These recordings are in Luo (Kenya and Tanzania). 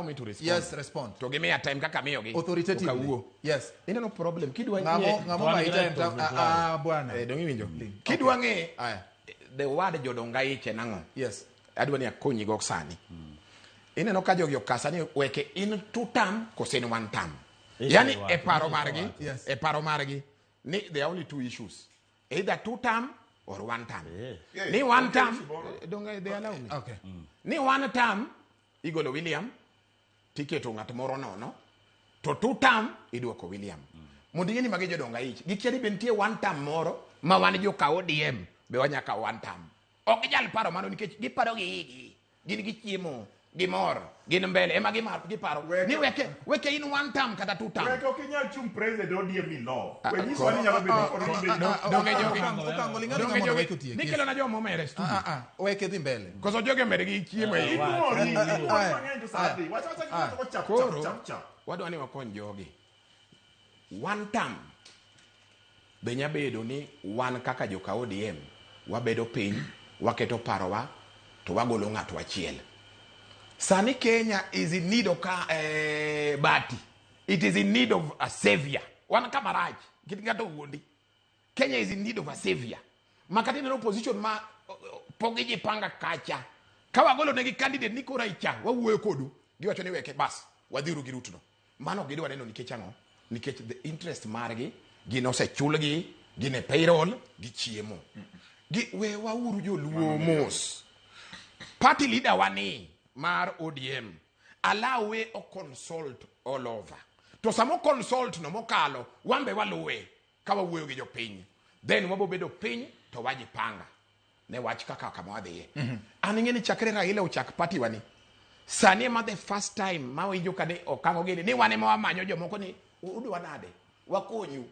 me to respond. Yes, respond. To gimiya time kaka amiyogi. Authoritatively. Okawuo. Yes. Ineno problem kidwa Ng'amo ng'e- ng'amo Wan ma gi time right of ta reply. ah bwana. Eh, dong' iwinjo. Kidwa ng'e Aya. the word jodong aich en ang'o? Yes. Adwa ni akonyi go sani. Ineno ka jogi okasa ni weke in two term kose in one term. Icho Yani iwacho, e paro icho margi, iwacho. Yes. e paro margi ni there are only two issues. Either two term or one term. Yeah. Ni one term, don't they allow me? Okay. Ni one term igolo William tiketo ng'at moro nono to two term iduoko William. Mondo ing'e ni magi jodongo aich. Gikia ni be nitie one term moro ma wan joka ODM be wanyaka one term. Ok ginyal paro mano nikech giparo gi igi. Gin gichiemo, gimor, gin mbele ema giparo ni weke weke in one term kata two term. Weke ok inyal chung president ODM ilo. We nyiso ni nyalo bedo kod Donge jogi. Okango ling'ani Donge ng'amo jogi. weke otiek. Nikelo na joma omere e studio. Ah ah, weke dhi mbele. Koso jogi omere gi chiemo e igi. Iduori, iduori mang'eny to saa dhi. Wacha wacha gik moko chap Koro chap chap chap. wadwa ni wakony jogi. One term be nya bedo ni wan kaka joka ODM wabedo piny waketo parowa to wagolo ng'ato achiel. Sani Kenya is in need of ka, bati. It is in need of a savior. Wan kama rach. Kik ng'ato wuondi. Kenya is in need of a savior. Makati neno opposition ma pok gijipanga kacha. Ka wagolo negi candidate ni koro icha wawuoyo kodu. Giwacho ni weke bas wadhiuru gi route no. Mano ok gidwa neno nikech ang'o? Nikech the interest margi gin osechulgi, gin e payroll, gichiemo. Gi we wauru joluo mos. Party leader wani mar ODM allow we o consult all over. To samo consult no mokalo wan be waluwe ka wawuoyo gi jopiny. Then wabo bedo piny to wajipanga ne wach kaka kama wadhiye. An ing'e ni chakre Raila ochak party wani sani ema the first time ma winjo ka ni okango gini ni wan ema wamanyo jomoko ni udwa nade wakonyu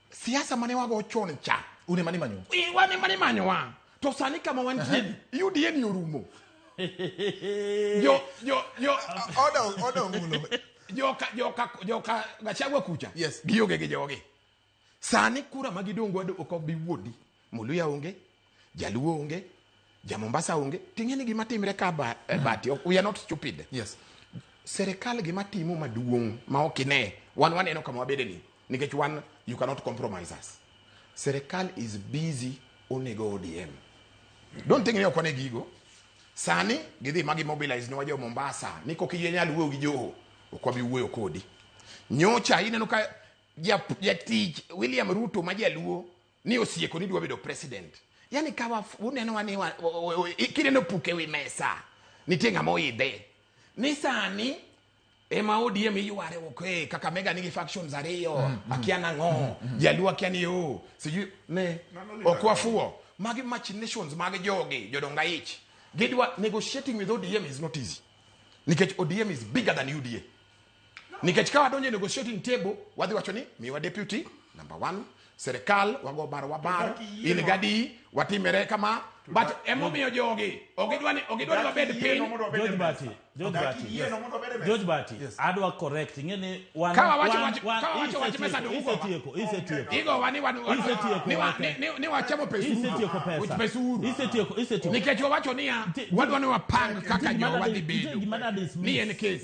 siasa mane wago chon cha Une mani manyo. Wan ema nimanyowa to sani kama wantie ni UDA ni orumo jo jo jo Oda oda omulo. joka joka joka Gachagua kucha Yes. gionge gi jogi sani kura ma gidong' godo ok obi wuondi Muluya onge Jaluo onge ja Mombasa onge ting'e ni gima timre ka ba, bati we are not stupid Yes. serikal gima timo maduong' ma ok ine wan waneno kama wabede ni nikech wan you cannot compromise us serikal is busy onego ODM don't think ni ok wane gigo sani gidhi ma gimobilize ne jo Mombasa ni kok iyie nyal wuoyo gi Joho ok wabi wuoyo kodi nyocha ineno ka jatich William Ruto ma jaluo ni osieko ni dwa bedo president yani ka uneno ni kineno puk e wi mesa nitie ng'ama oidhe ni sani ema ODM iyware ok Kakamega nigi factions ariyo akia nang'o jaluo akia ni yo sijui ne ok wafuo magi machinations mag jogi jodong aich gidwa negotiating with ODM is not easy nikech ODM is bigger than UDA nikech ka wadonjo e negotiating table wadhi wacho ni miwa deputy number one serikal wago bar wabar in gadi watimere kama but emomiyo jogi ok gidwa ni wabed piny George Bati, George Bati. George Bati, adwa correct. Ing'e ni wan Ka wawacho wach mesa dong' ugowa. isetieko, isetieko. Igowa ni wan Isetieko wake. ni wachamo pes Isetieko pesa. Pes Uhuru. Isetieko, isetieko. Nikech wawacho niya wadwa ni wapang kaka jowa dhi bedo Nitie gima da dismiss. ni en case.